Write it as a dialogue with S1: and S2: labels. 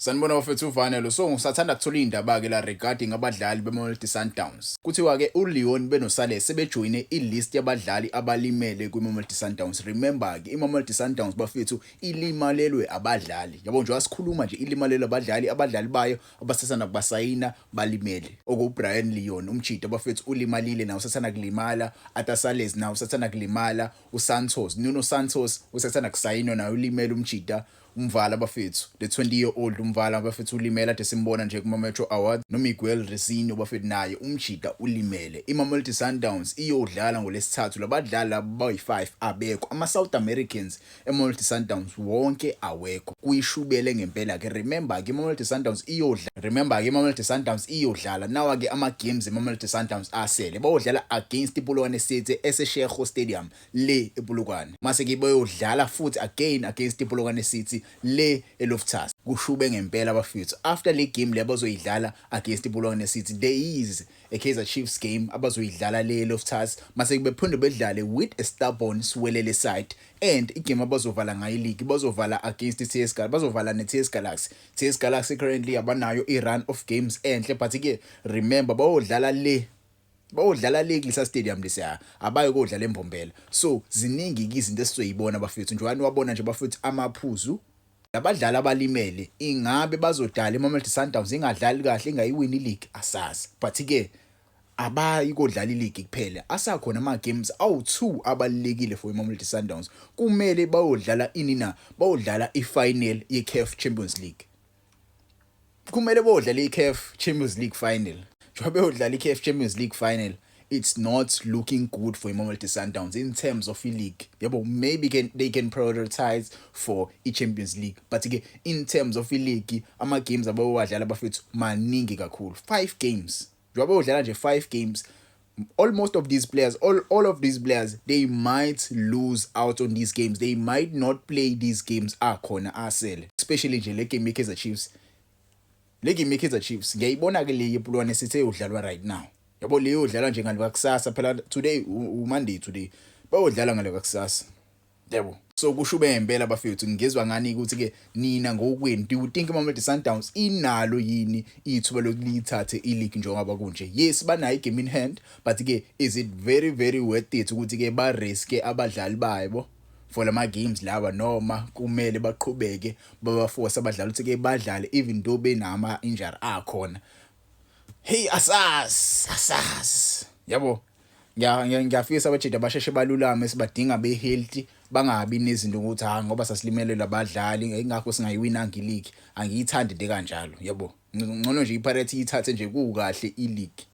S1: Sanibona bafethu, uvanelo. So ngisathanda kuthola iy'ndaba-ke la regarding abadlali beMamelodi Sundowns. Kuthiwa-ke uLeon benoSales sebejoyine i-list yabadlali abalimele kwiMamelodi Sundowns. Remember-ke, iMamelodi Sundowns, bafethu, ilimalelwe abadlali. Yabo nje wasikhuluma nje, ilimalelwe abadlali, abadlali bayo abasasanda kubasayina balimele. OkuBrian Leon umjita, bafethu, ulimalile nawo, usathanda kulimala. Arthur Sales nawo usathanda kulimala. USantos, Nuno Santos, usathanda kusayinwa, naye ulimele umjita. Umvala, bafethu, the 20 year old umvala, bafethu, ulimele, ade simbona nje kuma Metro Awards. NoMiguel Reisinho, bafethu, naye umjita ulimele. IMamelodi Sundowns iyodlala ngolesithathu, labadlali laba bayi5 abekho. Ama South Americans eMamelodi Sundowns wonke awekho, kuyishubele ngempela ke. Remember ke, iMamelodi Sundowns iyodlala, remember ke, iMamelodi Sundowns iyodlala nawa ke ama games eMamelodi Sundowns asele. Bayodlala against iPolokwane City eSeshego Stadium le ePolokwane, mase ke bayodlala futhi again against iPolokwane City le eLoftus. Kushube ngempela, bafethu. After le game le abazoyidlala against iPolokwane City, there is a Kaizer Chiefs game abazoyidlala le eLoftus, mase bephinde bedlale with a stubborn Siwelele side, and igame abazovala ngayo ileague, bazovala against iTS Galaxy, bazovala neTS Galaxy. TS Galaxy currently abanayo i-run of games enhle, but ke remember, bayodlala le kulesa stadium lesiya, abayi kodlala eMbombela. So ziningi ke izinto esizoyibona, bafethu. Njengoba wabona nje, bafethu, amaphuzu labadlali abalimele, ingabe bazodala iMamelodi Sundowns ingadlali kahle, ingayiwini ileague? Asazi, but ke abayi kodlala ileague kuphela, asakhona ama games awu2 abalekile for iMamelodi Sundowns. Kumele bayodlala ini na? Bayodlala ifinal yeCAF Champions League. Kumele bayodlala iCAF Champions League final. Njengoba beyodlala iCAF Champions League final, it's not looking good for iMamelodi Sundowns in terms of i-league, yabo. Maybe they can prioritize for i-Champions League, but ke in terms of i-league, ama games abayowadlala, bafethu, maningi kakhulu, 5 games. Njengoba udlala nje 5 games, almost of these players, all of these players, they might lose out on these games. They might not play these games akhona asele, especially nje le game yeKaizer Chiefs. Le game yeKaizer Chiefs ngiyayibona ke, le yePolokwane sithe udlalwa right now, yabo. Leyo udlalwa nje ngale kusasa phela. Today uMonday, today bayodlala ngale kusasa, yabo. So kushube ngempela, bafethu. Ngizwa ngani ukuthi ke nina ngokwenu, do you think iMamelodi Sundowns inalo yini ithuba lokulithathe ileague njengoba kunje? Yes, banayo igame in hand, but ke is it very very worth it ukuthi ke ba risk abadlali babo for lama games lawa, noma kumele baqhubeke babaforce abadlali ukuthi ke badlale even though benama injury akhona? Hey, asas asas, yabo. Ngiyafisa abajida basheshe balulame, sibadinga be healthy, bangabi nezinto ukuthi ha, ngoba sasilimele labadlali ingakho singayiwinanga ileague. Angiyithandi into kanjalo, yabo. Ngcono nje iPirates ithathe nje kukahle ileague.